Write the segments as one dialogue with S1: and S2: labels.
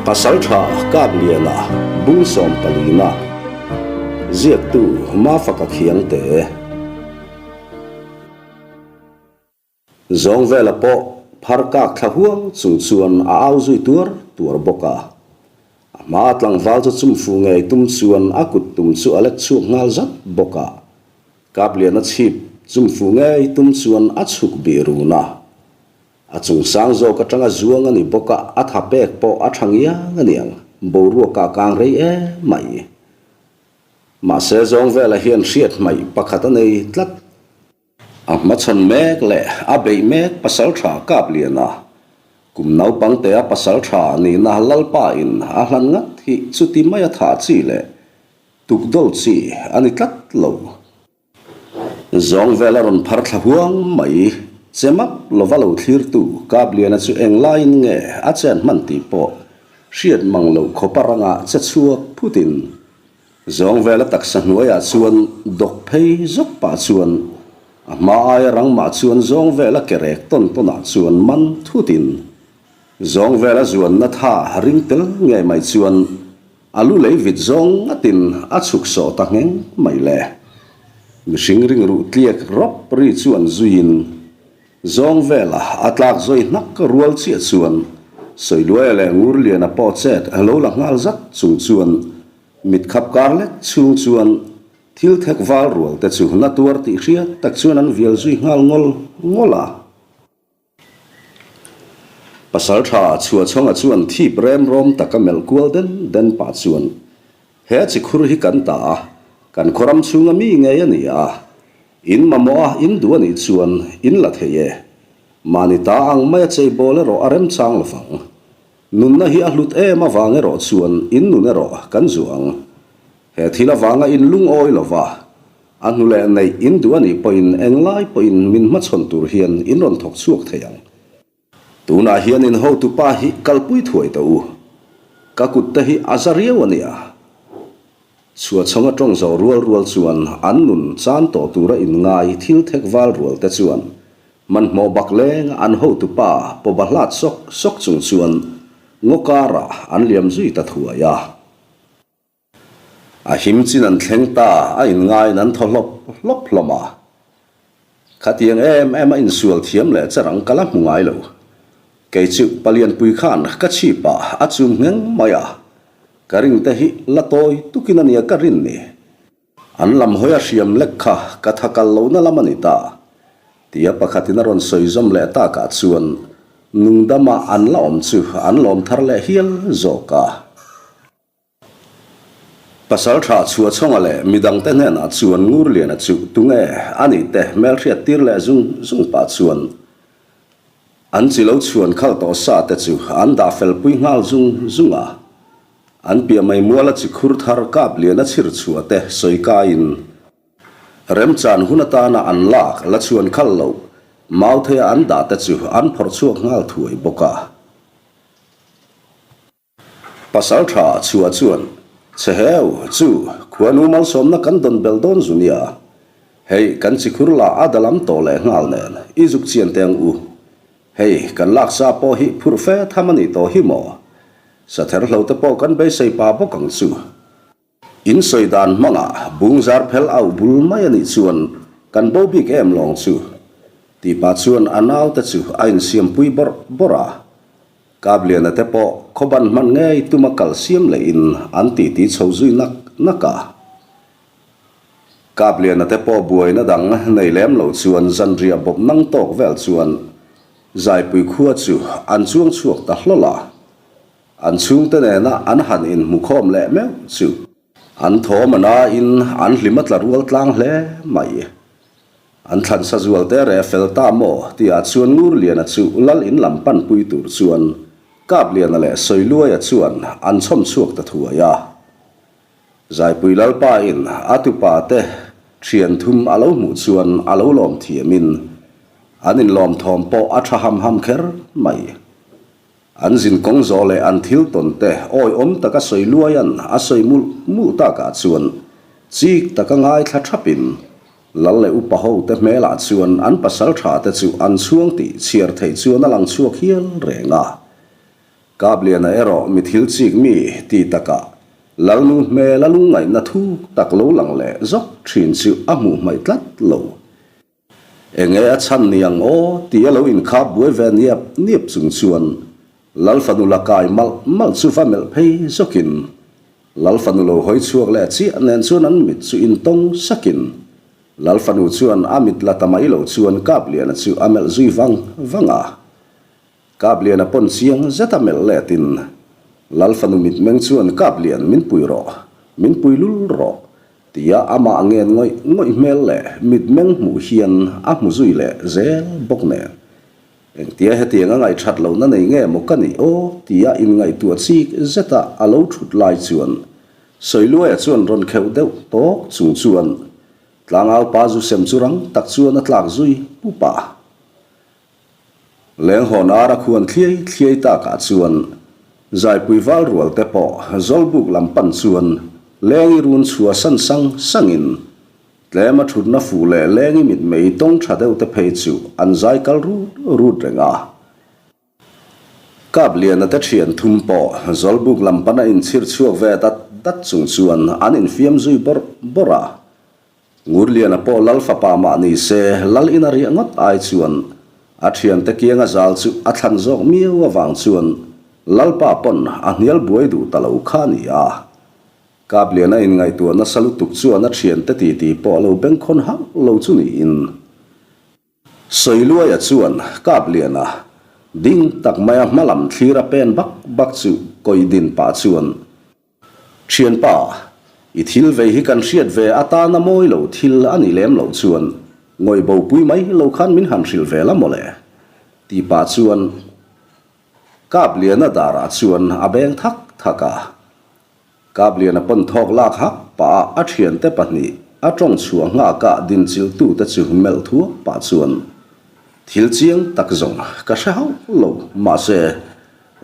S1: Pasaltha Kapliana bung sawmpalina ziaktu Mafaka Khiangte. Zawng vela pawh phar kak thla huang chung chuan a au zui tuar tuar bawk a. A hmaa tlangval chu chumfu ngei tum chuan a kut tum chu a lek chhuak nghal zat bawk a. Kapliana chhip chumfu ngei tum chuan a chhuk bih run a. A chung sang zawk atanga zuang a ni bawk a, a tha pek pawh a tha ngiang a niang, boruak ah kang rei em mai. Mahse zawng velah hian hriat hmaih pakhat a nei tlat. A hmachhawn mek leh a beih mek pasal tha kap lian a, kum naupang te a pasal tha nihna Lalpa in a hlan ngat hi chuti mai a thah chi leh tukdawl chi a ni tlat lo. Zawng vel a rawn phar thla huang mai. Che map lova lo thlirtu Kapliana chu eng laiin nge a chen hman tih pawh hriat mang loh khawpa rangah che chhuak phutin zawng vela taksa hnuaiah chuan dawk phei zawk pah chuan a hma aia rang mah chuan zawng vela ke rek tawn tawnah chuan man thutin zawng vela zuanna tha ring tel ngei mai chuan A lu lei vit zawng ngatin a chhuk sawh ta ngheng mai le. Mihring ringruh tliak rawp ri chuan zuiin zawng vela a tlak zawi hnak rual chiah chuan Sawiluaia leh Ngurliana pawh chet a lo la nghal zat chung chuan mit khap kar lek chhung chuan thil thek val rual te chu na tuar tih hriat tak chuan an vial zui nghal ngawl ngawl a. Pasalṭha Chhuahchhawnga chuan thip rem rawm taka melh kual den den pah chuan, He chikhur hi kan ta a, kan khawram chhunga mi ngei a ni a, in mamawh a in duh a nih chuan in la thei e. Mahni ta ang maia cheibawl erawh a remchang lovang. Nunna hi a hlut em avang erawh chuan in nun erawh kan zuang. He thil avanga in lungawi lova, A hnu leh neih in duh a nih pawhin englai pawhin min hmachhawn tur hian in rawn thawk chhuak thei ang. Tunah hian in hotu pa hi kalpui thuai tawh u. Ka kut te hi a za riau a nia. Chhuahchhawng a tawng zawh rual rual chuan an nun chan tawh tura in ngai thil thek val rual te chuan hmanhmawh bak lenga an hotu pa pawba hlat sawk sawk chung chuan ngaw karah an liam zui ta thuai a. A him chin an thleng ta, a inngaiin an thaw hlawp hlawp hlawm a. Khatiang em em a insual thiam leh che rang ka la hmu ngai lo. Kei chu Palianpui khan ka chhip ah a chum ngheng mai a, ka ring te hi la tawi tukin a nia ka rin ni. An lam hawi a hriam lek kha ka tha kal lohna lam a ni ta. Tia pakhatin a rawn sawi zawm leh takah chuan nungdama an la awm chu an lawm thar leh hial zawk a. Pasal tha Chhuahchhawnga leh midangte hnenah chuan Ngurliana chu tunge a nih te hmelhriat tir leh zung zung pah chuan an chi lo chhuan khal tawh sa te chu an dah fel pui nghal zung zung a. An piah mai muala chi khur thar kap liana chhir chhuah te sawi kaiin remchan hun atana an lak la chhuan khal loh Mautheia an dah te chu an phawrh chhuak nghal thuai bawk a. Pasal tha chhuah chuan, Che heu, chu, khuanu malsawmna kan dawn bel dawn zu nia. Hei, kan chikhur lah a dalam tawh leh nghal nen, i zuk chian teh ang u. Hei, kan laksa pawh hi phurh fe tham a nih tawh hi maw? Sather hlo te pawh kan beisei pa bawk ang chu. In sawi dan hmangah bung zar phel auh bul mai a nih chuan kan bo bik em lawng chu tih pah chuan a naute chu a insiampui bawrh bawrh a. Kapliana te pawh khawban hman ngei tuma kal siam lehin an titi chho zui nak nak a. Kapliana te pawh buaina dang nei lem lo chuan zanriah bawp nang tawk vel chuan Zaipui khua chu an chuang chhuak ta hlawl a. An chhungte nena an han inhmukhawm leh meuh chu an thawm a nain an hlim a tla rual tlang hle mai. An thlansa zual te reh fel ta maw tihah chuan Ngurliana chu lal in lam panpui tur chuan Kapliana leh Sawiluaia chuan an chhawm chhuak ta thuai a. Zaipui Lalpa in a tupa te thian thum a lo hmuh chuan a lo lawm thiamin an inlawm thawm pawh a tha ham ham kher mai. An zin kawng zawh leh an thil tawn te awiawm taka sawi luaian a sawi mulh mulh takah chuan chik taka ngaithla thapin Lal leh upa ho te hmelah chuan an pasal tha te chu an chhuang tih chhiar theih chuan a lang chhuak hial reng a. Kapliana erawh mi thil chik mi ti takah Lalnu hmel a lungngaihna thuk tak lo lang leh zawk thin chu a hmuh hmaih tlat lo. Enge a chhan ni ang aw ti a lo inkhap buai ve niap niap chung chuan Lal fanu la kai malh malh chu va melh phei zawkin Lal fanu lo hawi chhuak leh chiah nen chuan an mit chu intawng sakin Lal fanu chuan a mit la ta mai lo chuan Kapliana chu a melh zui vang vang a. Kapliana pawn chiang zeta melh letin Lal fanu mitmeng chuan Kaplian min pui rawh, min pui lul rawh tia amah ngen ngawih ngawih hmel leh mitmeng hmuh hian a hmu zui leh zel bawk nen. Engtia hetiang a ngaihthat lohna nei nge maw ka nih aw tia inngaihtuah chik zeta a lo thut lai chuan Sawiluaia chuan rawn kheuh deuh tawk chung chuan tlangau pa zu sem chu rang tak chuan a tlak zui pup a. Lenghawn ar a khuan thliai thliai takah chuan Zaipui val rual te pawh Zawlbuk lam pan chuan lengi run chhuah san sang sangin Tlem a thutna fuh leh leng i mitmei tawng tha deuh te phei chu an zai kal rut rut reng a. Kapliana te thian thum pawh Zawlbuk lam pana inchhir chhuak ve dat dat chung chuan an infiam zui bawrh bawrh a. Ngurliana pawh Lal fapa mah ni se Lal ina riah ngawt ai chuan a thiante kianga zal chu a thlan zawk miau avang chuan Lalpa pawn a hnial buai duh ta lo kha a ni a. Kapliana inngaihtuah nasa lutuk chuan a thiante titi pawh a lo bengkhawn hauh lo chu niin. Sawiluaia chuan Kapliana ding tak maia hmalam thlir a pen bak bak chu kawih din pah chuan, Thianpa, i thil vei hi kan hriat ve atana mawi lo thil a nih lem loh chuan ngawih bopui mai lo khan min han hrilh ve la mawle, ti pah chuan Kapliana darah chuan a beng thak thak a. Kapliana pawn thawk lak hak pah a a thiante pahnih a tawng chhuah nghakah dinchilhtute chu melh thuak pah chuan thil chiang tak zawng ka hre hauh lo. Mahse,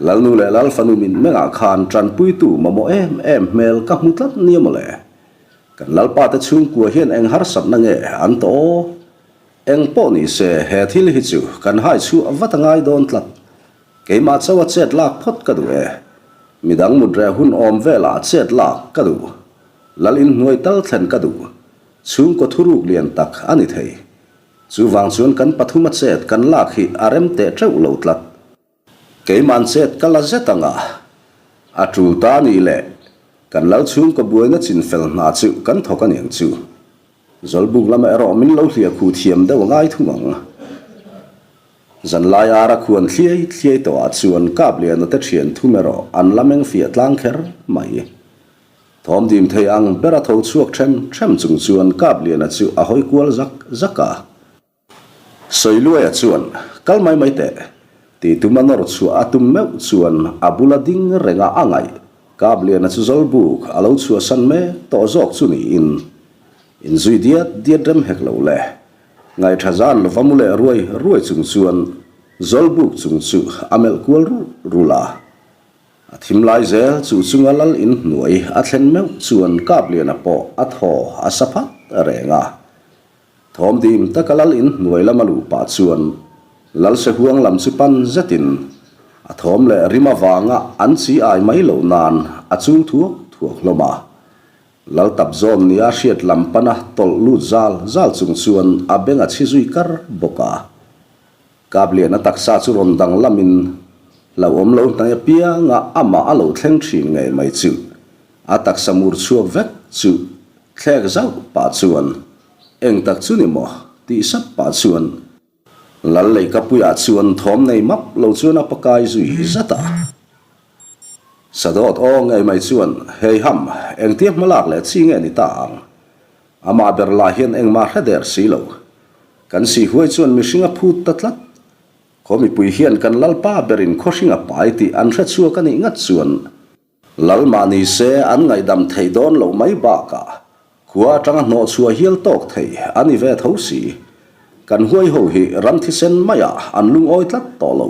S1: Lalnu leh Lalfanu min mengah khan tanpuitu mamawh em em hmel ka hmu tlat nia mawle. Kan Lalpate chhungkua hian eng harsatna nge an tawh aw? Eng pawh ni se he thil hi chu kan hai chhuah vat a ngai dawn tlat. Keimah chauha chet lak phawt ka duh e. Midang mut reh hun awm velah chet lak ka duh. Lal inhnuai tal thlen ka duh. Chhungkaw thuruk lian tak a ni thei. Chuvang chuan kan pathuma chet kan lak hi a rem teh teuh lo tlat. Keima'n chet ka la zet ang a, a tul ta nih leh kan lal chhungkaw buaina chinfel hna chu kan thawk a niang chu. Zawlbuk lamah erawh min lo hliah khuh thiam deuh a ngai thung ang. Zanlai ara khuan thliai thliai tawhah chuan Kapliana te thian thum erawh an la meng fiah tlang kher mai. Thawm dim thei ang bera tho chhuak them them chung chuan Kapliana chu a hawi kual zak zak a. Sawiluaia chuan, Kal mai mai teh, tih tuma nawr chhuah a tum meuh chuan a bula ding renga a ngaih Kapliana chu Zawlbuk a lo chhuahsan mek tawh zawk chu niin inzui diat diat rem hek lo le. Ngaihṭha zan lova mu leh ruai ruai chung chuan Zawlbuk chung chu a melh kual rulh rulh a. A thim lai zel chu chunga lal inhnuai a thlen meuh chuan Kapliana pawh a thaw a sa phat reng a. Thawm dim taka lal in hnuai lama luh pah chuan lal sehuang lam chu pan zetin a thawm leh rim avanga an chi ai mai loh nan a chul thuak thuak hlawm a. Lal tap zawn nia hriat lam pana tawlh lut zal zal chung chuan a beng a chhi zui kar bawk a. Kapliana taksa chu rawn danglamin hlauhawm lo hnai apianga amah a lo thleng thin ngei mai chu a taksa mur chhuak vek chu thlek zauh pah chuan Eng tak chu ni maw? tih sap pah chuan Lal Leikapuiah chuan thawm nei map lo chuan a pakai zui zat a. Sadawt aw ngei mai chuan, Hei ham, engtia hmalak leh chi nge ni ta ang? Amah ber lah hian engmah hre der si lo. Kan sihuai chuan mihring a phut ta tlat. Khaw mipui hian kan Lalpa berin khawhring a pai tih an hre chhuak a nih ngat chuan, Lal mah ni se an ngaihdam theih dawn loh mai bakah khua atanga hnawh chhuah hial tawk thei a ni ve tho si. Kan huai ho hi ram thisen maiah an lungawi tlat tawh lo.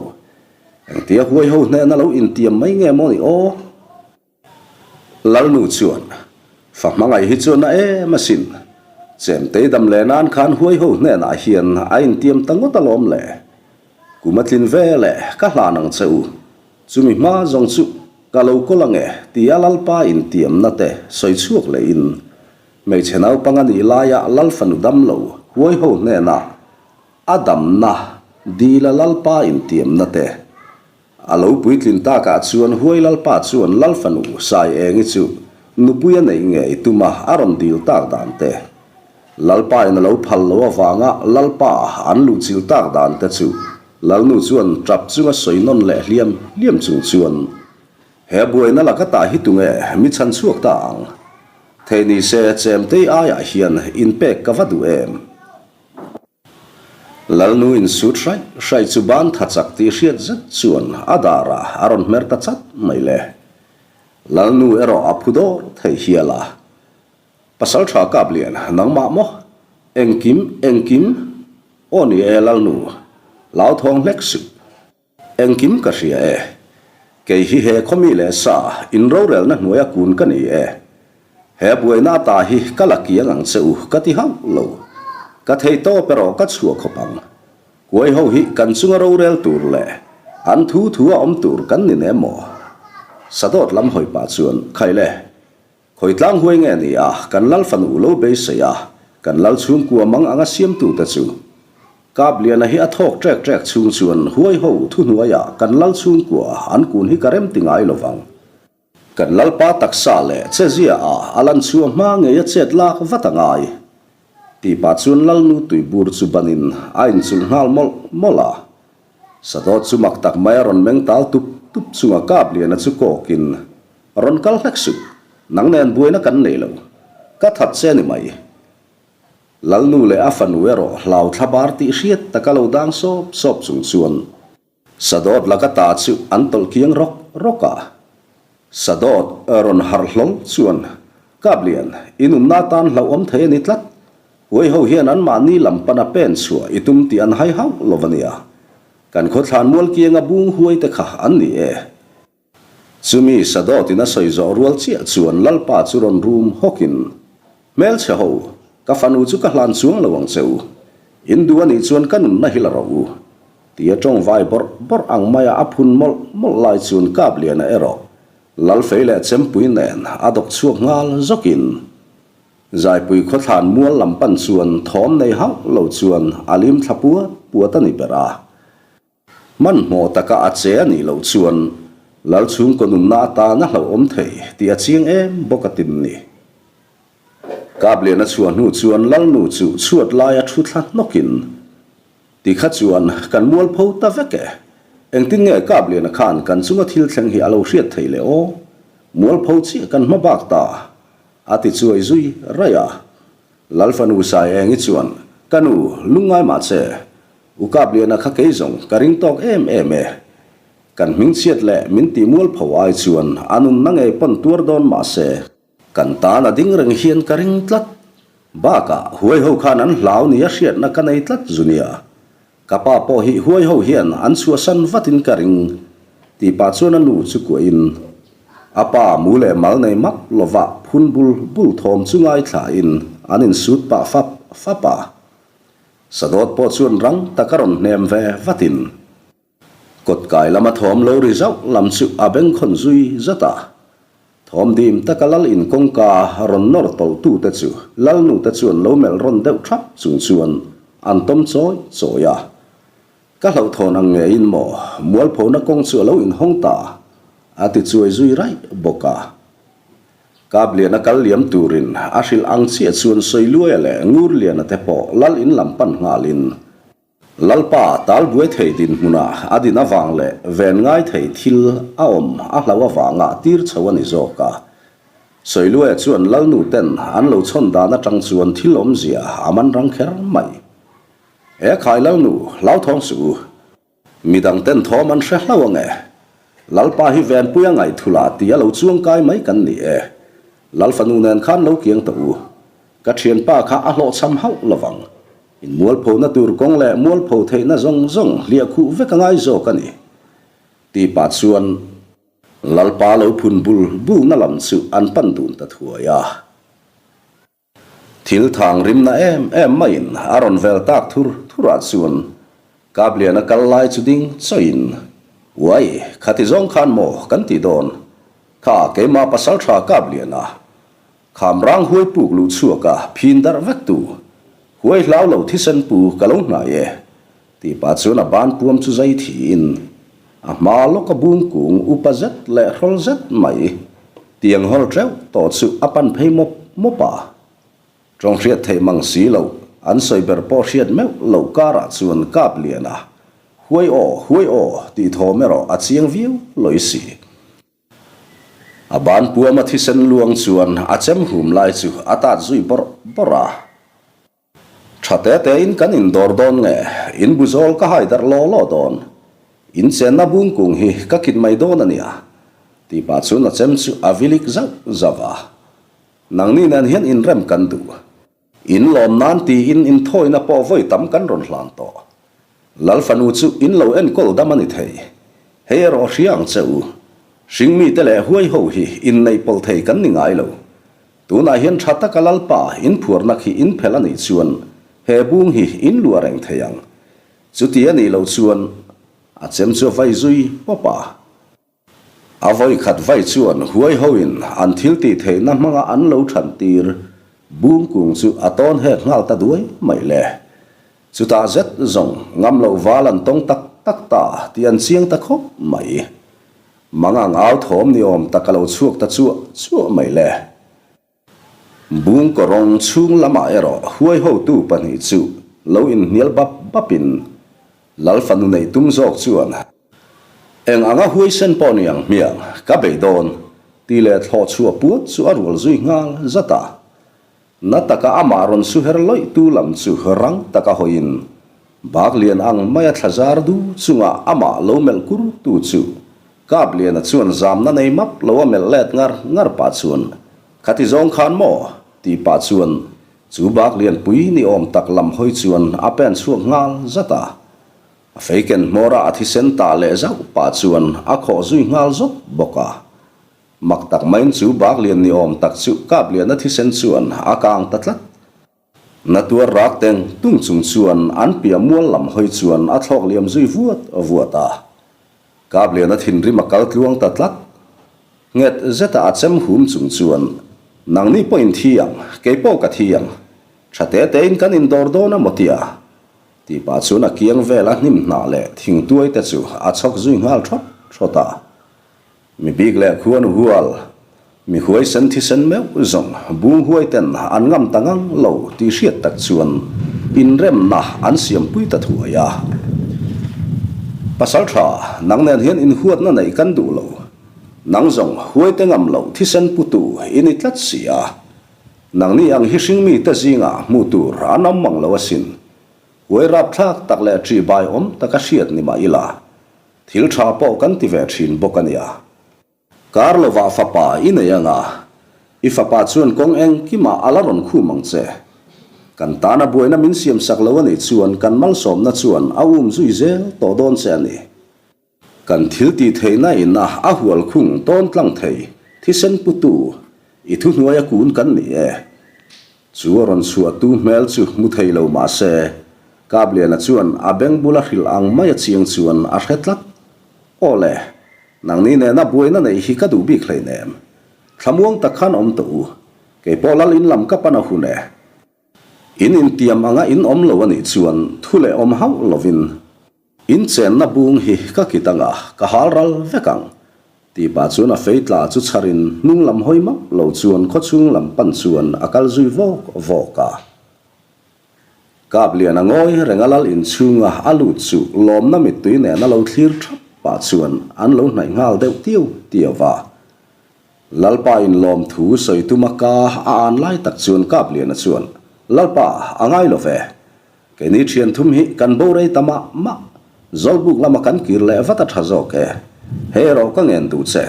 S1: Engtia huai ho hnena lo intiam mai nge maw ni aw? Lalnu chuan, Fa hmangaih hi chuan a em asin. Chemtei dam leh nan khan huai ho hnenah hian a intiam ta ngawt alawm le. Kum a tlin ve leh ka hlan ang che u. Chumi hma zawng chu ka lo kawl ange tia Lalpa intiamna te sawi chhuak lehin hmeichhe naupang a nih laia Lal fanu damlo huai ho hnenah a damna dila Lalpa intiamna te a lo puitlin takah chuan huai Lalpa chuan Lal fanu Sai Engi chu nupui a neih ngei tuma a rawn dil tak dan te Lalpa in a lo phal lo avanga Lalpa an luhchilh tak dan te chu Lalnu chuan tap chunga sawi nawn leh hliam hliam chung chuan he buaina laka tah hi tunge mi chhan chhuak ta ang? Thei ni se chemtei aiah hian inpek ka va duh em? Lalnu insut hraih hraih chu ban tha chak tih hriat zet chuan a darah a rawn hmer ta chat mai le. Lalnu erawh a phu dawr thei hial a. Pasal tha kap lian nangmah maw? Engkim, engkim, aw ni e Lalnu, hlauthawng hlek suh. Engkim ka hria e. Kei hi he khawmi leh sa in rorelna hnuaia kun ka ni e. He buaina ata hi ka la kiang ang che u ka ti hauh lo. Ka thei tawp erawh ka chhuah khawp ang. Huai ho hi kan chunga rorel tur leh an thu thu a awm tur kan ni nem maw? Sadawt lam hawi pah chuan, Khaile, Khawitlang huai nge ni a, kan lal fanu lo beisei a, kan lal chhungkua mang anga siamtute chu. Kapliana hi a thawk ṭek ṭek chhung chuan huai ho thuhnuaiah kan lal chhungkua an kun hi ka rem ti ngai lovang. Kan lalpa taksa leh chezia ah a lan chhuah hma ngei a chet lak vat a ngai. Tih pah chuan lalnu tuibur chu banin a inchulh nghal mawlh mawlh a. Sadawt chu mak tak mai a rawn meng tal tup tup chunga Kapliana chu kawkin Rawn kal hlek suh, nang nen buaina kan nei lo. Ka that che ni mai. Lalnu leh a fanu erawh hlau thla bar tih hriat taka lo dang sawp sawp chung chuan Sadawt laka ta chu an tawlh kiang rawk rawk a. Sadawt rawn harh hlawl chuan, Kaplian, i nunna atan hlauhawm thei a ni tlat. Huai ho hian anmahni lam pana pen chhuah i tum tih an hai hauh lo a nia. Kan khawthlan mual kianga bung huai te kha an ni e. Chumi Sadawtin a sawi zawh rual chiah chuan Lalpa chu rawn rum hawkin, Hmelchhe ho, ka fanu chu ka hlan chuang lo ang che u. In duh a nih chuan ka nunna hi la rawh u. Tia tawng vai bawrh bawrh ang maia a phun mawlh mawlh lai chuan Kapliana erawh Lalfei leh Chempui nen a dawk chhuak nghal zawkin Zaipui khawthlan mual lam pan chuan thawm nei hauh lo chuan a lim thla puat puat a ni ber a. Hmanhmawh taka a che a nih loh chuan Lal chhungkaw nunna atan a hlauhawm thei tih a chiang em bawk a tin ni. Kapliana chhuah hnu chuan Lalnu chu chhuat laia thu thla hnawkin, Ti kha chuan kan mualpho ta vek e. Engtin nge Kapliana khan kan chunga thil thleng hi a lo hriat theih le aw? Mualpho chiah kan hma bak ta, a ti chuai zui raih a. Lalfanu Saiengi chuan, Ka nu, lungngai mah che. U Kapliana kha kei zawng ka ring tawk em em e. Kan hmingchhiat leh min tih mualpho ai chuan a nunna ngei pawn tuar dawn mah se. Kan tan a ding reng hian ka ring tlat. Bakah huai ho khan an hlau nia hriatna ka nei tlat zu nia. Ka pa pawh hi huai ho hian an chhuahsan vatin ka ring tih pah chuan a nu chu kuahin a pa mu leh mal nei map lova phun bul bul thawm chu ngaithlain an insut pah fap fap a. Sadawt pawh chuan rang taka rawn hnem ve vatin kawtkai lama thawm lo ri zauh lam chu a bengkhawn zui zat a. Thawm dim taka lal in kawngka rawn nawr tawlh tute chu lalnu te chuan lo melh rawn deuh thap chung chuan an tawm chawi chawi a. Ka hlauhthawn ang ngeiin maw mualphona kawng chu a lo inhawng ta a ti chuai zui raih bawk a. Kapliana kal liam turin a hrilh ang chiah chuan Sawiluaia leh Ngurliana te pawh lal in lam pan nghalin Lalpa tal buai thei dinhmunah a din avang leh ven ngai thei thil a awm a hlauh avanga tir chho a ni zawk a. Sawiluaia chuan Lalnu ten an lo chhawn dan atang chuan thil awmzia a man rang kher mai. E khai Lalnu, hlauthawng suh u. Midang ten thawm an hre hlauh ang e. Lalpa hi venpui a ngaih thul ah ti a lo chuang kai mai kan ni e. Lalfanu nen khan lo kiang tawh u. Ka thianpa kha a hlawhchham hauh lovang. In mualphona tur kawng leh mualpho theihna zawng zawng hliah khuh vek a ngai zawk a ni. Tih pah chuan Lalpa lo phun bul bulna lam chu an pan dun ta thuai a. Thil thang rimna em em maiin a rawn vel tak thur thurah chuan Kapliana kal lai chu ding chawiin. Uai, khati zawng khan maw kan tih dawn? Kha keimah pasaltha Kapliana, kham rang huai puk luh chhuak a phin darh vek tu, huai hlau lo thisen pu ka lo hnai e, tih pah chuan a ban puam chu zai thiin a hma lawka bung kung upa zet leh hrawl zet mai tiang hawl teuh tawh chu a pan phei mawp mawp a. Tawng hriat theih mang si loh, an sawi ber pawh hriat meuh loh karah chuan kap lian a, Huai aw, huai aw tih thawm erawh a chiang viau lawi si. A ban puama thisen luang chuan a chem hum lai chu a tat zui bawrh bawrh a. Tha te tein kan indawr dawn nge, in bu zawl ka hai darh law law dawn. In chenna bung kung hi ka kit mai dawn a nia, tih pah chuan a chem chu a vilik zauh zauh a. Nangni nen hian inrem kan duh. In lawm nan tiin inthawina pawh vawi tam kan rawn hlan tawh. Lal fanu chu in lo enkawl dam a ni thei. Hei erawh hria ang che u. Hringmite leh huai ho hi inneih pawlh thei kan ni ngai lo. Tunah hian tha taka Lalpa inphuarna khi in phelh a nih chuan he bung hi in luah reng thei ang. Chuti a nih loh chuan a chem chu a vai zui pawp a. A vawi khat vai chuan huai hoin an thil tih theihna hmanga an lo than tir bung kung chu a tawn hek nghal ta duai mai le. Chutah zet zawng ngam loh val an tawng tak tak ta tih an chiang ta khawp mai. Mangang au thawm ni awm tak a lo chhuak ta chuah chuah mai le. Bungkaw rawng chhung lamah erawh huai hotu pahnih chu lo inhnial bap bapin Lal fanu neih tum zawk chuan, Eng anga huaisen pawh ni ang hmiang, ka bei dawn, tih leh thlawh chhuah puat chu a rual zui nghal zat a. Na taka amah rawn su her lawih tu lam chu rang taka hawiin bak lian ang maia thla zar du chunga amah lo melh kur tu chu Kapliana chuan zamna nei map lo a melh let ngar ngar pah chuan, Khati zawng khan maw? tih pah chuan chu bak lianpui ni awm tak lam hawi chuan a pen chhuak nghal zat a. A feiken hmawra a thisen tah leh zauh pah chuan a khawh zui nghal zawt bawk a. Mak tak maiin chu bak lian ni awm tak chu Kapliana thisen chuan a kang ta tlat. Na tuar rak teng tung chung chuan an piah mual lam hawi chuan a thlawk liam zui vuat vuat a. Kapliana thinrim a kal tluang ta tlat. Nghet zeta a chem hum chung chuan, Nangni pawh in thi ang, kei pawh ka thi ang. Tha te tein kan indawr dawn a maw tia? Tih pah chuan a kiang vel a hnim hnah leh thingtuai te chu a chhawk zui nghal thawt thawt a. Mi bik leh khuan hual, mi huaisen thisen meuh zawng bung huai ten an ngam ta ngang lo tih hriat tak chuan inremna an siampui ta thuai a. Pasal tha, nang nen hian inhuatna neih kan duh lo. Nang zawng huaite ngam loh thisen putu i ni tlat si a. Nangni ang hi hringmite zingah hmuh tur an awm mang lo asin. Huai rapthlak tak leh ṭihbai awm taka hriat ni mah ila, Thil tha pawh kan ti ve thin bawk a nia. Kar lovah fapa i nei anga, i fapa chuan kawng engkimah a la rawn khum ang che. Kan tana buaina min siam sak lo a nih chuan kan malsawmna chuan a um zui zel tawh dawn che a ni. Kan thil tih theihna ina a hual khung tawn tlang thei thisen putu i thuhnuaia kun kan ni e. Chu a rawn chhuah tu hmel chu hmu thei lo mah se, Kapliana chuan a beng bula hrilh ang mai a chiang chuan a hre tlat. Aw le, nangni nena buaina neih hi ka duh bik hleinem. Thlamuang tak khan awm tawh u. Kei pawh lal in lam ka pan a hun e. In intiam anga in awm lo a nih chuan thu leh awm hauh lovin. In chenna bung hi ka kit anga ka hal ral vek ang, tih pah chuan a fei tla chu chharin hnung lam hawi map lo chuan khawchhung lam pan chuan a kal zui vawk vawk a. Kap lian a ngawi reng a lal inchhunga a lut chu lawmna mittui nen a lo thlir thap pah chuan an lo hnaih nghal deuh tiu tiu va. Lalpa in lawmthu sawi tuma ka a an lai tak chuan Kapliana chuan, Lalpa, a ngai lo ve. Keini thian thum hi kan bo rei ta mah mah. Zawlbuk lama kan kir leh vat a tha zawk e. Hei erawh ka ngen duh che.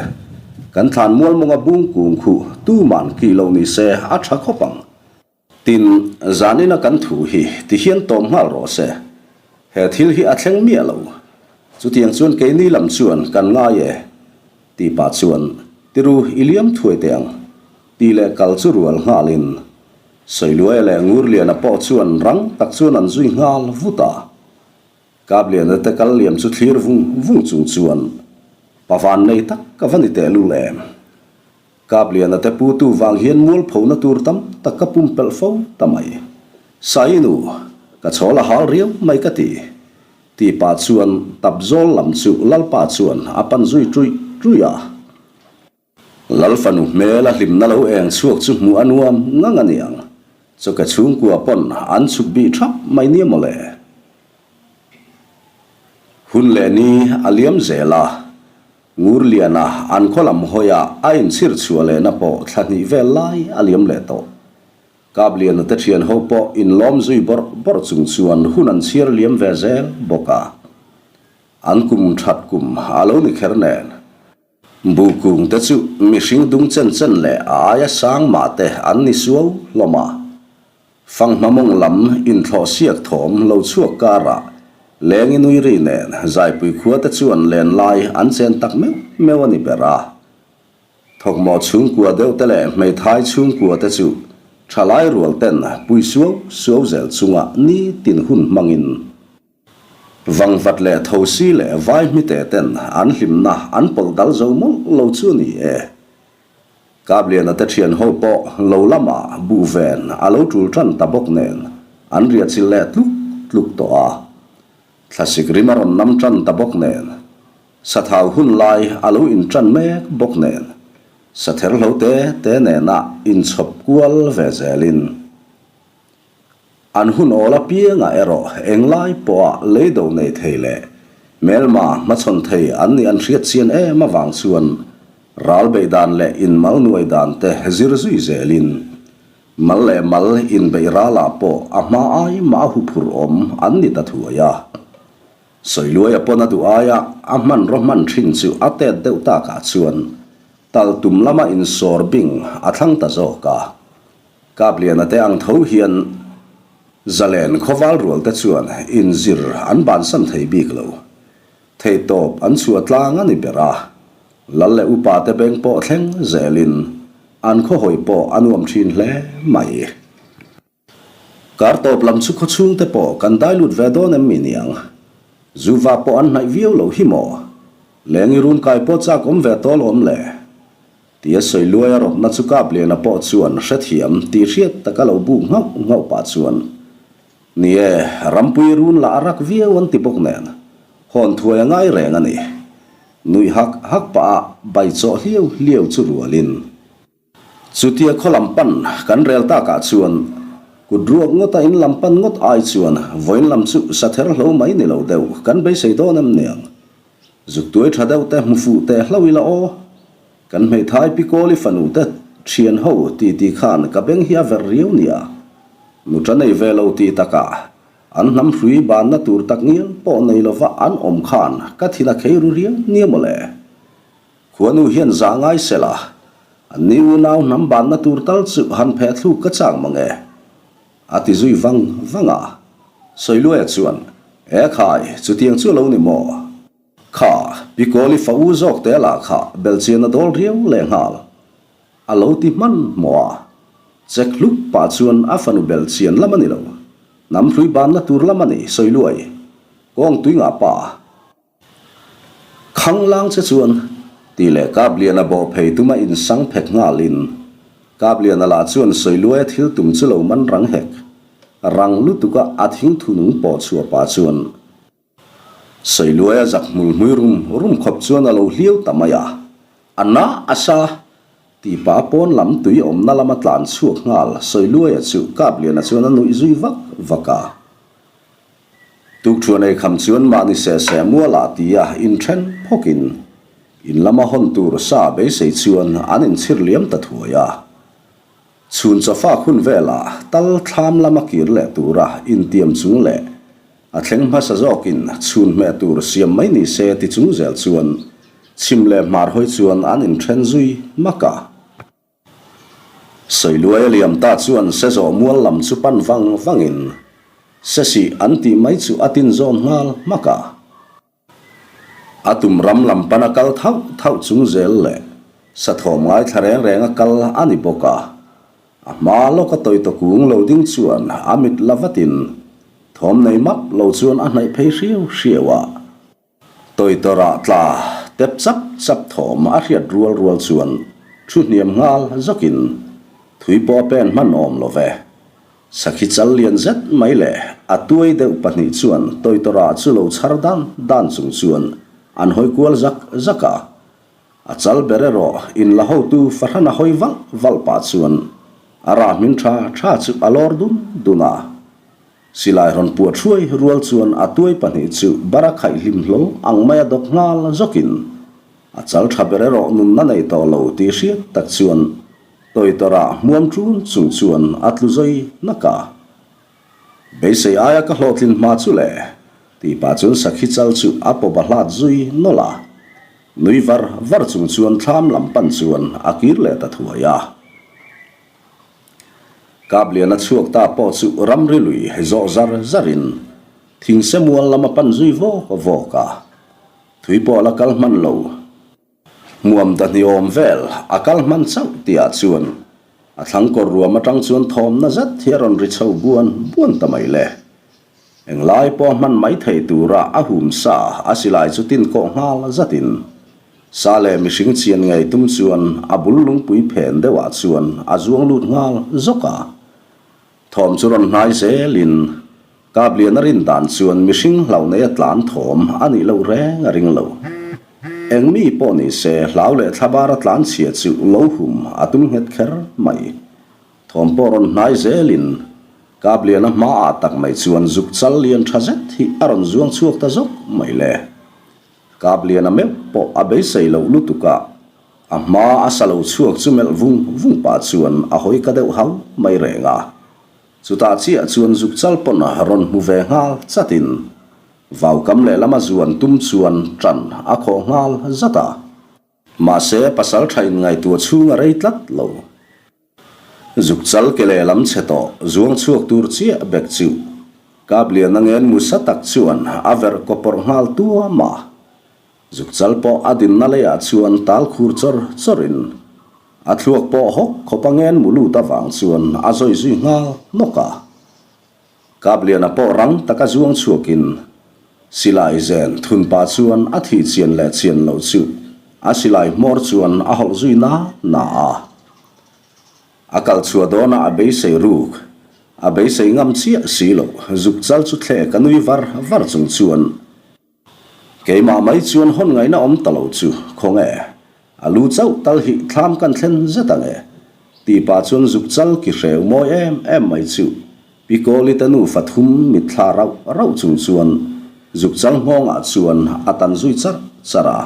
S1: Kan thlan mual mawnga bung kung khu tuman kih lo ni se a tha khawp ang. Tin, zanina kan thu hi ti hian tawm nghal rawh se. He thil hi a thleng miah lo. Chutiang chuan keini lam chuan kan ngai e. Tih pah chuan, Tiru i liam thuai teh ang. Tih leh kal chu rual nghalin. Sawiluaia leh Ngurliana pawh chuan rang tak chuan an zui nghal vut a. Kapliana te kal liam chu thlir vung vung chung chuan pa van nei tak ka va ni tehlul em. Kapliana te putu vang hian mualphona tur tam tak ka pumpelh fo ta mai. Sainu, ka chhawl a hal riau mai ka ti. Tih pah chuan tap zawl lam chu Lalpa chuan a pan zui ṭuih ṭuih a. Lal fanu hmel a hlimna lo eng chhuak chu hmuh a nuam ngang a niang. Chawke chhungkua pawn an chhuk bih thap mai nia mawle. Hun leh ni a liam zel a, Ngurliana an khaw lam hawiah a inchhir chhuah lehna pawh thla hnih vel lai a liam leh tawh. Kapliana te thian ho pawh inlawm zui bawrh bawrh chung chuan hun an chhiar liam ve zel bawk a. An kum that kum a lo ni kher nen. Buh kung te chu mihring dung chen chen leh a aia sang mah te an ni suau hlawm a. Fanghma mawng lam inthlawh siak thawm lo chhuak karah leng i nui ri nen Zaipui khua te chuan len lai an chen tak meuh meuh a ni ber a. Thawkmawh chhungkua deuh te leh hmeithai chhungkua te chu thalai rual ten pui suau suau zel chunga nitin hun hmangin vangvat leh thosi leh vai hmite ten an hlimna an pawlh dal zo mawlh lo chu a ni e. Kapliana te thian ho pawh lo lamah buh ven a lo tul tan ta bawk nen an riah chilh leh tluk tluk tawh a. Thlasik rim a rawn nam tan ta bawk nen Sathau hun lai a lo inṭan mek bawk nen, sather hlo te te nena inchhawp kual ve zelin an hun awl apiangah erawh englai pawha leido nei thei leh hmelma hmachhawn thei an nih an hriat chian em avang chuan ral beih dan leh inmal nuai dan te zir zui zelin mal leh mal inbeih ralah pawh a hma ai mah a huphurh awm an ni ta thuai a. Sawiluaia pawn a duh aia a hmanraw hman thin chu a tet deuh takah chuan tal tum lama insawr bing a thlang ta zawk a. Kapliana te ang tho hian Zalen khawval rual te chuan inzir an bansan thei bik lo. Theihtawp an chhuah tlang a ni ber a. Lal leh upa te beng pawh thleng zelin an khawhawi pawh a nuam thin hle mai. Kar tawp lam chu khawchhung te pawh kan dai lut ve dawn em mi niang? Zuva pawh an hnaih viau lo hi maw? Lengi run kai pawh chak awm ve tawl awm le? Tia sawi luai a rawtna chu Kapliana pawh chuan hrethiam tih hriat taka lo buk nghauh nghauh pah chuan, Ni e, rampui run lah a rak viau an ti bawk nen, hawn thuai a ngai reng a ni. Nuih hak hak pah a bai chawh hliau hliau chu rualin. Chutia khaw lam pan kan rel takah chuan kut ruak ngawta in lam pan ngawt ai chuan vawiin lam chu sa ther hlo mai ni lo deuh kan beisei dawn em niang. Zuk tuai tha deuh te hmu fuh teh hlo ila aw. Kan hmeithai pi Kawli fanu te thian ho ti ti khan ka beng hi a verh riau nia. Nuta nei ve lo ti takah an hnam hrui banna tur tak ngial pawh nei lova an awm khan ka thin a khei ru riau nia mawle. Khuanu hian zah ngai se la, an ni unau hnam banna tur tal chu han pheh thluk ka chang mang e, a ti zui vang vang a. Sawiluaia chuan, E khai, chutiang chu a lo ni maw? Kha, Pi Kawli fa u zawk te lah kha belchian a dawl riau lehnghal, a lo ti hman hmawh a. Chek hluk pah chuan a fanu belchian lam a ni lo, hnam hlui banna tur lam a ni, Sawiluai, kawng tui ngah pa. Khanglang che chuan tih leh Kapliana bawh phei tuma insang phet nghalin Kapliana lah chuan Sawiluaia thil tum chu lo man rang hek. Rang lutuka a thing thunung pawh chhuah pah chuan Sawiluaia zak hmul hmui rum rum khawp chuan a lo hliau ta mai a, a na a sa tih pah pawn lam tui awmna lama tlan chhuak nghal Sawiluaia chu Kapliana chuan a nuih zui vak vak a. Tukṭhuan ei kham chuan mahni seh seh mualah tia inṭhen phawkin in lama hawn tur sa beisei chuan an inchhir liam ta thuai a. Chhun chawfak hun velah tal thlam lama kir leh tura intiam chung leh a thleng hmasa zawkin chhun hmeh tur siam mai ni se ti chung zel chuan chhim leh hmar hawi chuan an inṭhen zui hmak a. Sawiluai a liam ta chuan se zawh mual lam chu pan vang vangin se sih an tih mai chu a tin zawn nghal hmak a. A tum ram lam pana kal thauh thauh chung zel leh sathawm ngaithla reng reng a kal a ni bawk a. A hma lawka tawitawkung lo ding chuan a mit la vatin. Thawm nei map lo chuan a hnaih phei hriau hriau a. Tawitawrah tla tep chap chap thawm a hriat rual rual chuan thu hniam nghal zawkin thui pawh a pen hman awm lo ve. Sakhi chal lian zet mai leh a tuai deuh pahnih chuan tawitawrah chu lo chhar dan dan chung chuan an hawi kual zak zak a. A chal ber erawh in la hotu fahran a hawi valh valh pah chuan a rah hmin tha tha chu a lawr dun dun a. Silai rawn puat hruai rual chuan a tuai pahnih chu bara khaih hlim hlawl ang maia dawk nghal zawkin a chal tha ber erawh nunna nei tawh lo tih hriat tak chuan tawitawrah hmuam ṭun chung chuan a tlu zawi hnak a. Beisei aia ka hlawhtlin hma chu le, tih pah chuan sakhi chal chu a pawp a hlat zui nawlh a. Nui var var chung chuan thlam lam pan chuan a kir leh ta thuai a. Kapliana chhuak ta pawh chu ramri lui zawh zar zarin thingse mual lam a pan zui vawk vawk a. Thui pawh la kal hman lo. Hmuam dahni awm vel a kal hman chauh tihah chuan a thlang kawr ruam atang chuan thawmna zet hi a rawn ri chho buan buan ta mai le. Englai pawh a hman mai thei tura a hum sa a silai chu tin kawh nghal zatin sa leh mihring chian ngei tum chuan a bul lungpui phen deuhah chuan a zuang lut nghal zawk a. Thawm chu rawn hnai zelin Kapliana rin dan chuan mihring hlau neia tlan thawm a nih loh reng a ring lo. Eng mi pawh ni se hlau leh thlabara tlan chhia chu lo hum a tum nghet kher mai. Thawm pawh rawn hnai zelin Kapliana hmaah tak mai chuan zuk chal lian tha zet hi a rawn zuang chhuak ta zawk mai le. Kapliana meuh pawh a beisei loh lutuk a, a hma a sa lo chhuak chu melh vung vung pah chuan a hawi ka deuh hau mai reng a. Chutah chiah chuan zuk chal pawn rawn hmu ve nghal chatin vaukam lehlam a zuan tum chuan tan a khawh nghal zat a. Mahse pasal tha in ngaihtuah chhung a rei tlat lo. Zuk chal ke lehlam chhe tawh zuang chhuak tur chiah bek chu Kapliana ngen musa tak chuan a verh kawpawrh nghal tuam a. Zuk chal pawh a dinna leiah chuan tal khur chawr chawrin a thluak pawh hawk khawp a ngen mu lut avang chuan a zawi zui nghal hnawk a. Kapliana pawh rang taka zuang chhuakin silai zen thun pah chuan a thih chian leh chian loh chu a silai hmawr chuan a hawlh zui na na a. A kal chhuah dawnah a beisei ruk, a beisei ngam chiah si loh zuk chal chu thlek a nui var var chung chuan Keimah mai chuan hawn ngaihna awm ta lo chu khaw nge? A lu chauh tal hi thlam kan thlen zet ang e. Tih pah chuan zuk chal ki hreu mawi em em mai chu Pi Kawli te nufa thum mitthla rauh rauh chung chuan zuk chal nghawngah chuan a tan zui charh charh a.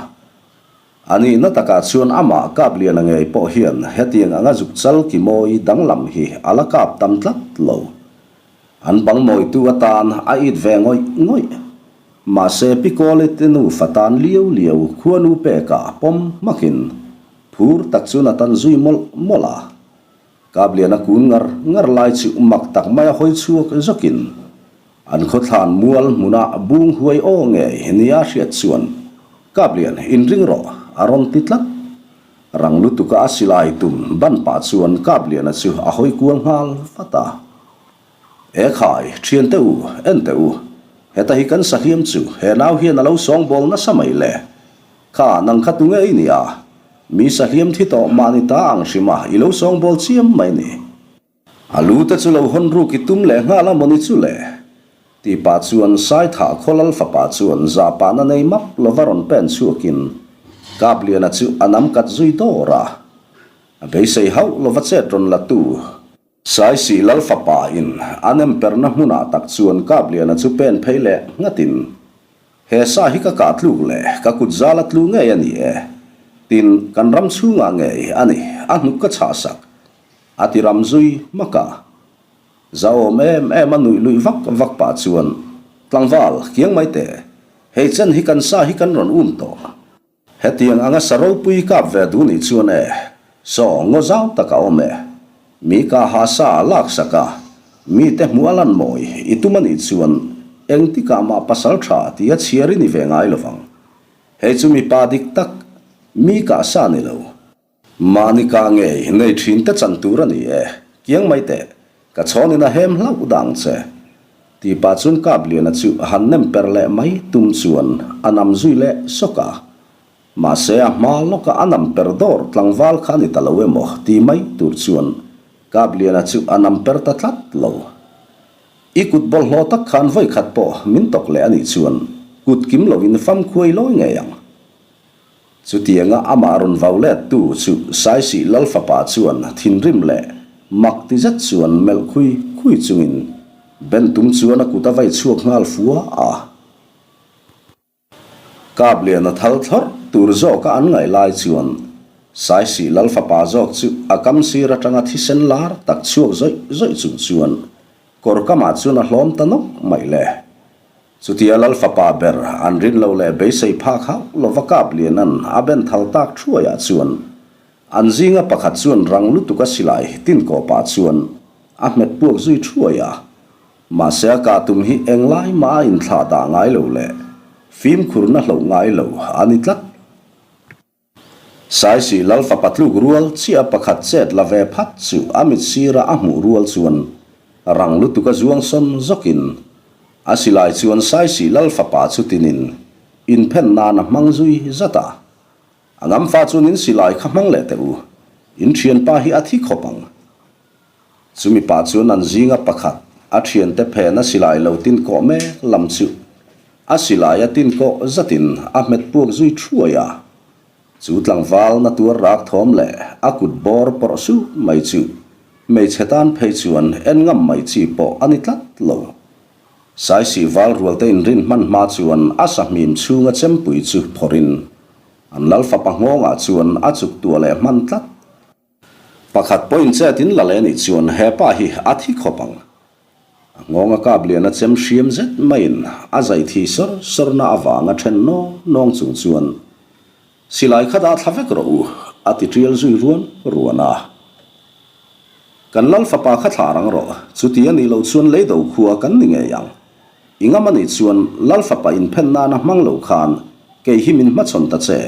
S1: A nihna takah chuan amah Kapliana ngei pawh hian hetiang anga zuk chal ki mawi danglam hi a la kap tam tlat lo. An bang mawitu atan a it ve ngawih ngawih. Mahse Pi Kawli te nufa tan liau liau khuanu pekah pawm hmakin phur tak chuan a tan zui mawlh mawlh a. Kapliana kun ngar ngar lai chu mak tak maia hawi chhuak zawkin an khawthlan mual hmunah bung huai aw ngei nia hriat chuan Kaplian inring rawh a rawn ti tlat. Rang lutuka a silai tum ban pah chuan Kapliana chu a hawi kual nghal vat a. E khai, thian teh u, en teh u, heta hi kan sahliam chu he nau hian a lo sawngbawl nasa mai le. Kha, nang kha tunge i nia? Mi sahliam thi tawh mahni ta ang hrim a, i lo sawngbawl chiam mai ni. A lu te chu lo hawn ruk i tum leh nghal a mawni chu le? Tih pah chuan Saithah Khawlal fapa chuan zahpahna nei map lova rawn pen chhuakin Kapliana chu a nam kat zui dawr a. A beisei hauh lova chet rawn la tu. Saisih Lal fapa in a nem perna hmunah tak chuan Kapliana chu pen phei leh nghatin, He sa hi ka kah tluk leh ka kut zal a tlu ngei a ni e. Tin, kan ram chhungah ngei a ni, a hnuk ka chhah sak. A ti ram zui hmak a. Zahawm em em a nuih luih vak vak pah chuan, Tlangval, kiang mai teh. Hei chen hi kan sa hi kan rawn um tawh. Hetiang anga sa ropui kap ve duh nih chuan e, saw ngaw zau tak a awm e. Mi ka ha sa a lak sak a, mite hmuh a lan mawi i tum a nih chuan engtikah mah pasal tha tia chhiar i ni ve ngai lovang. Hei chu mipa dik tak, mi kah sa ni lo. Mahni ka ngei nei thin te chan tur a ni e, kiang mai teh, ka chhawnin a hem hlauh dang che. Tih pah chuan Kapliana chu a han nem per leh mai tum chuan a nam zui leh sawk a. Mahse a hma lawka a nam per dawr tlangval kha a ni ta lo emaw tih mai tur chuan Kapliana chu a nam per ta tlat lo. I kut bawlhhlawh tak khan vawi khat pawh min tawk leh a nih chuan kut kim loin famkhuai lawi ngei ang. Chutianga amah rawn vau let tu chu Saisih Lal fapa chuan thinrim leh mak ti zet chuan melh khui khui chungin Ben tum chuan a kut a vai chhuak nghal fua a. Kap lian a thal thlawrh tur zawka an ngaih lai chuan Saisih Lal fapa zawk chu a kam sir atanga thisen lar tak chhuak zawih zawih chung chuan kawr kamah chuan a hlawm ta nawk mai le. Chutia Lal fapa ber an rin lo leh beisei phak hauh lova kap lianan a ben thal tak thuaiah chuan an zinga pakhat chuan rang lutuk a silai tin kawpah chuan a hmet puak zui thuai a. Mahse a kah tum hi englai mah a inthlah dah ngai lo leh fimkhurna hloh ngai lo a ni tlat. Saisih Lal fapa tluk rual chiah pakhat chet la ve phat chu a mit sira a hmuh rual chuan rang lutuk a zuang sawn zawkin a silai chuan Saisih Lal fapa chu tinin inphen nan a hmang zui zat a. A ngamfa chuan in silai kha hmang leh teh u, in thianpa hi a thi khawp ang. Chumi pah chuan an zinga pakhat a thiante phena silai lo tin kawh mek lam chu a silai a tin kawh zatin a hmet puak zui thuai a. Chu tlangval na tuar rak thawm leh a kut bawr pawrh suh mai chu hmeichhe tan phei chuan en ngam mai chi pawh a ni tlat lo. Saisih val rualte inrin hman hma chuan a sahmim chhunga chempui chu phawrhin an lal fapa nghawngah chuan a chuk tuah leh hman tlat. Pakhat pawhin chet in la leh nih chuan he pa hi a thi khawp ang. A nghawng a kap lian a chem hriam zet maiin a zai thi sawr sawr na avanga then nawng nawng chung chuan silai kha dah thla vek rawh u a ti tial zui ruan ruan a. Kan lal fapa kha thlah rang rawh, chuti a nih loh chuan leido khua kan ni ngei ang. I ngam a nih chuan lal fapa inphen nana hmang lo khan kei hi min hmachhawn ta che.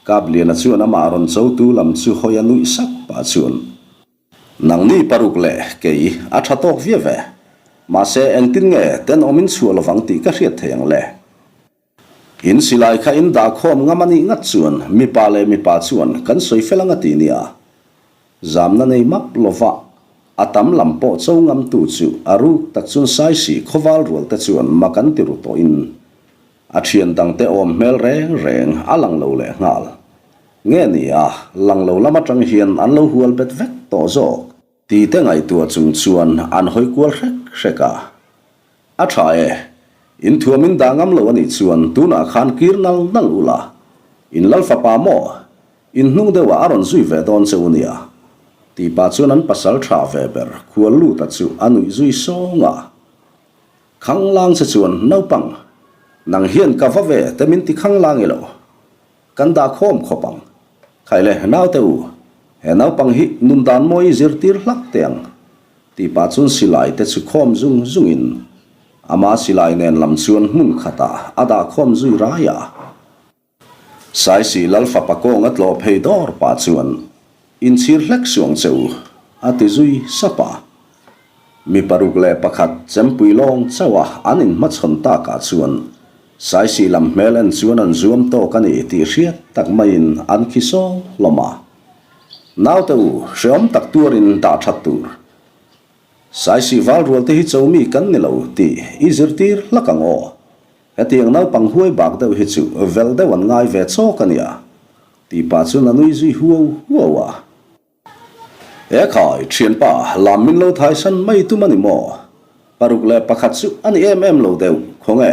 S1: Kapliana chuan amah rawn chotu lam chu hawi a nuih sak pah chuan, Nangni paruk leh kei a tha tawk viau ve. Mahse engtin nge tenawm in chhuah lovang tih ka hriat thei ang le. In silai kha in dah khawm ngam a nih ngat chuan mipa leh mipa chuan kan sawi fel ang a ti nia. Zamna nei map lova a tam lam pawh cho ngamtu chu a ruk tak chuan Saisi khawval rual te chuan mak an ti ru tawhin A thian dangte awm hmel reng reng a lang lo leh nghal. Nge ni a, lang lo lam atang hian an lo hual bet vek tawh zawk. Tite ngaihtuah chung chuan an hawi kual hrek hrek a. A tha e, in thuam in dah ngam lo a nih chuan tunah khan kir nal nal ula. In lal fapa maw? In hnung deuhah a rawn zui ve dawn che u nia. Tih pah chuan an pasal tha ve ber khual luta chu a nuih zui sawng a. Khanglang che chuan naupang, nang hian ka va ve te min ti khanglang i lo. Kan dah khawm khawp ang. Khai le, naute u, he naupang hi nun dan mawi i zirtir hlak teh ang, tih pah chuan silai te chu khawm zung zungin ama silai nen lam chuan hmun khatah a dah khawm zui rai a. Saisi Lal fapa kawnga tlawh phei dawr pah chuan, Inchhir hlek suh ang che u, a ti zui sap a. Mi paruk leh pakhat chempui lawng chauh a an inhmachhawn takah chuan Saisi lam hmel en chuan an zuam tawk a ni tih hriat tak maiin an khi sawl hlawm a. Naute u, hreawm tak tuarin dah that tur. Saisi val rual te hi cho mi kan ni lo tih i zirtir hlak ang aw. Hetiang naupang huai bak deuh hi chu vel deuh an ngai ve chawk a nia, tih pah chuan a nui zui huau huau a. E khai, thianpa, lam min lo thaisan mai tum a ni maw? 61 chu a ni em em lo deuh, khawnge?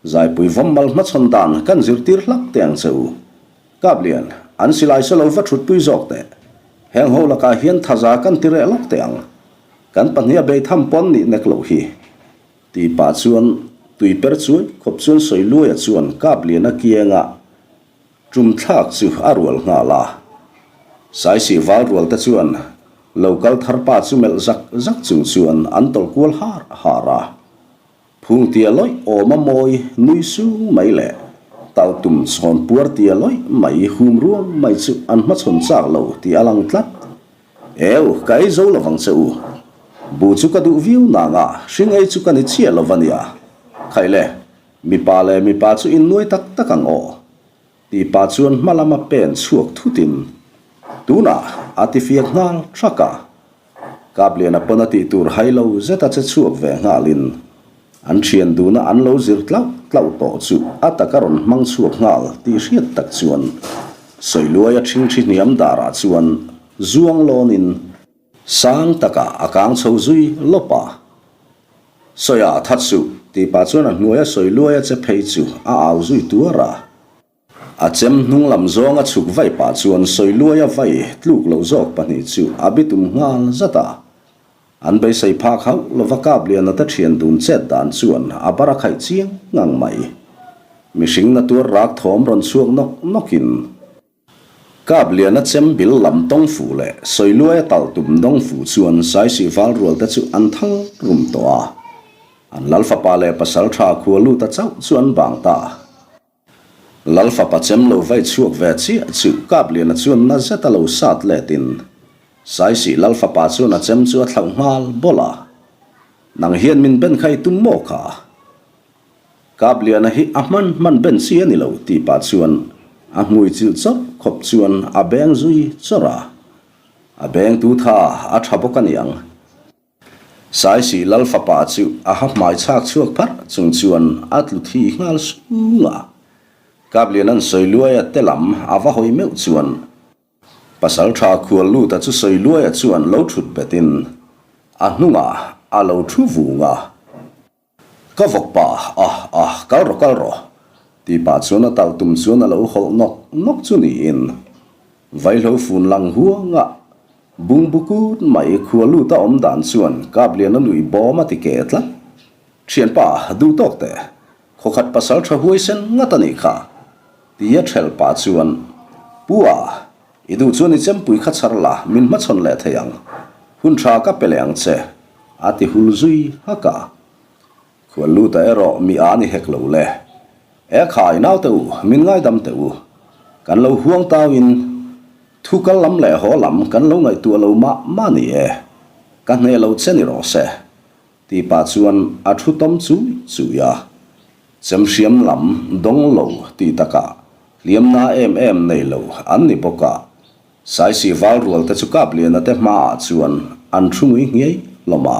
S1: Zaipui vawm mal hmachhawn dan kan zirtir hlak teh ang che u. Kaplian, an silai se lo va thutpui zawk teh. Heng ho lakah hian thaza kan ti reh lawk teh ang. Kan pahniha beitham pawn nih nek loh hi. Tih pah chuan tui per chuai khawp chuan Sawiluaia chuan Kapliana kianga tum thlak chu a rual nghal a. Saisih val rual te chuan lo kal thar pa chu melh zak zak chung chuan an tawlh kual har har a. Phung tia lawih awm a mawi nui sung mai leh tal tum chhawn puar tia lawih mai hum ruang mai chu an hmachhawn chak lo tih a lang tlat. Eu, ka ei zo lovang che u. Buh chu ka duh viau nanga hring ei chu ka ni chiah lo va nia. Khaih le, mipa leh mipa chu innuai tak tak ang aw. Tih pah chuan hma lama pen chhuak thutin tunah a ti fiak nghal thak a. Kapliana pawn a tih tur hai lo zeta che chhuak ve nghalin an thian duna an lo zir tlauh tlauh tawh chu a taka rawn hmang chhuak nghal tih hriat tak chuan Sawiluaia ṭhingṭhi hniam darah chuan zuang lawnin Sang takah a kang chho zui lawp a. Sawiah that suh, tih pah chuan a hnuaia sawi luaia che phei chu a au zui tuar a. A chem hnung lam zawnga chhuk vaih pah chuan sawi luaia vai tluk lo zawk pahnih chu a bitum nghal zat a. An beisei phak hauh lova Kapliana te thian dun chet dan chuan a bar a khaih chiang ngang mai. Mihring na tuar rak thawm rawn chhuak nawk nawkin. Kap Liana chem bil lam tawng fuh leh Sawiluaia talh tum dawng fuh chuan Saisih val rual te chu an thal rum tawh a. An Lal fapa leh pasal tha khua lut a chauh chu an bang ta. Lal fapa chem lo vai chhuak ve chiah chu Kap Liana chuan na zet a lo sat let in Saisih Lal fapa chuan a chem chu a thlauh nghal bawlh a. Nang hian min ben kha i tum maw kha? Kapliana hi a hman hman ben chi a ni lo tih pah chuan a hmui chilh chawrh khawp chuan a beng zui chawrh a. A beng tu tha a tha bawk a niang. Saisih Lal fapa chu a ha hmai chhak chhuak pharh chung chuan a tlu thi nghal sung a. Kapliana'n sawi luaia te lam a va hawi meuh chuan Pasal tha khual luta chu sawi luaia chuan lo thut betin a hnungah a lo thu vung a. Ka vawk pa, ah ah, kal rawh kal rawh, tih pah chuan a talh tum chuan a lo hawlh nawk nawk chu niin vaihlo fun lang huanga bungbu kut mai khua lut a awm dan chuan Kapliana nuih bawm a ti ke tlat. Thianpa, duh tawk teh, khawkhat pasal tha huaisen ngat a nih kha, tia thelh pah chuan, Pu a, i duh chuan i chempui kha chhar la, min hmachhawn leh thei ang, hun tha ka pe leh ang che, A ti hul zui hak a. Khual luta erawh mi a ni hek lo le. E khai naute u, min ngaidam teh u. Kan lo huang tauin thu kal lam leh haw lam kan lo ngaihtuah lo mah mah ni e. Ka hneh lo che ni rawh se. Tih pah chuan a thu tawm chui chui a. Chemhriam lam dawng lo tih takah hliamna em em nei lo an ni bawk a. Saisih val rual te chu Kapliana te hmaah chuan an thu ngui nghiai hlawm a.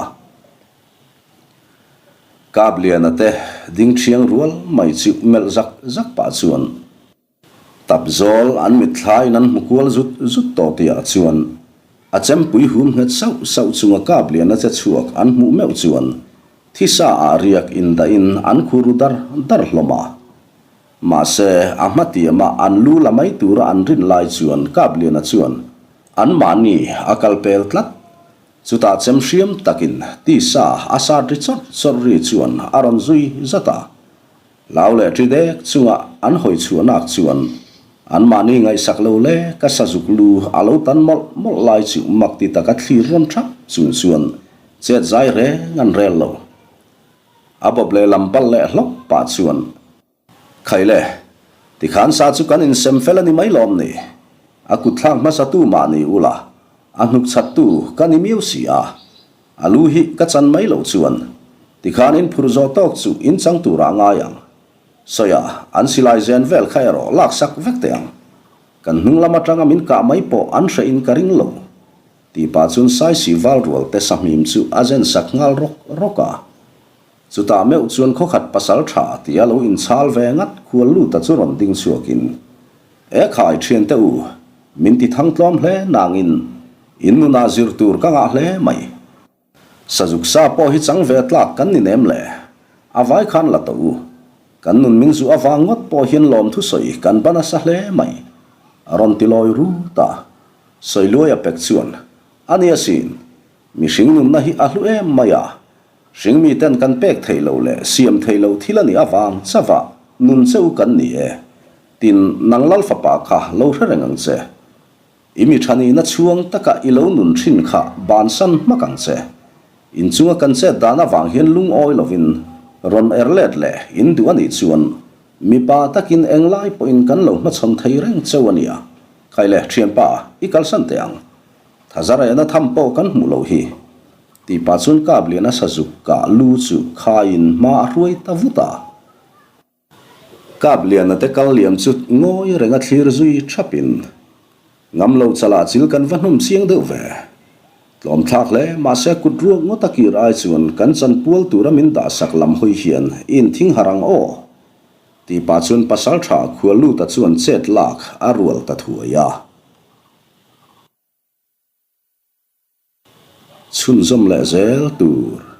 S1: Kapliana te ding thiang rual mai chu melh zak zak pah chuan tap zawl an mitthlaiin an hmu kual zut zut tawh tihah chuan a chempui hum nghet sauh sauh chunga Kapliana che chhuak an hmuh meuh chuan thisa ah riak indahin an khu ru dar dar hlawm a. Mahse, a hma tiama an lu la mai tura an rin lai chuan Kapliana chuan anmahni a kal pel tlat. Chutah chem hriam takin tisa a sat ri chawrh chawrh ri chuan a rawn zui zat a. Hlau leh ṭi dek chunga an hawi chhuahnak chuan anmahni ngaihsak lo le ka sazuk lu a lo tan mawlh mawlh lai chu mak ti taka thlir rawn ṭhap chung chuan chet zai reng an rel lo. A bawp lehlam pal leh hlawk pah chuan, Khai le, tikhan sa chu kan insem fel a ni mai lawm ni? A kut thlak hmasa tu mah ni ula, a hnuk chhat tu ka ni miau si a, a lu hi ka chan mai loh chuan tikhan in phur zawh tawk chu in chang turah ngai ang. Sawiah, an silai zen vel kha erawh laksak vek teh ang. Kan hnung lam atanga min kah mai pawh an hreh in ka ring lo. Tih pah chuan Saisih val rual te sahmim chu a zen sak nghal rawk rawk a. Chutah meuh chuan khawkhat pasal tha tia lo inchhal ve ngat khual luta chu rawn ding chhuakin, E khai thiante u, min ti thang tlawm hle nangin in nunah zir tur ka ngah hle mai. Sazuk sa pawh hi chang ve tlak kan ni nem le. A vai khan la tawh u. Kan nun min zuh avang ngawt pawh hian lawmthu sawi kan ban a sa hle mai. A rawn ti lawi rut a. Sawi luai a pek chuan, A ni asin. Mihring nunna hi a hlu em mai a. Hring miten kan pek theih loh leh siam theih loh thil a nih avang chauh a nun che u kan ni e. Tin, nang Lal fapa kha lo hre reng ang che. I mi tha nihna chhuang taka i lo nun thin kha bansan hmak ang che. In chunga kan chet dan avang hian lungawi lovin rawn er let leh in duh a nih chuan mipa takin englai pawhin kan lo hmachhawn thei reng cheu a nia. Khai le, thianpa, i kalsan teh ang. Thaza rehna tham pawh kan hmuh loh hi. Tih pah chuan Kapliana sazuk kah lu chu khaiin hma a hruai ta vut a. Kapliana te kal liam chu ngawi renga thlir zui thapin, Ngam lo chalah chil kan va hnawm chiang deuh ve. Tlawmthlak hle, mahse kut ruak ngawt a kir ai chuan kan chanpual tura min dahsak lam hawi hian i inthing harh ang aw. Tih pah chuan pasaltha Khualluta chuan chet lak a rual ta thuai a. Chhunzawm leh zel tur.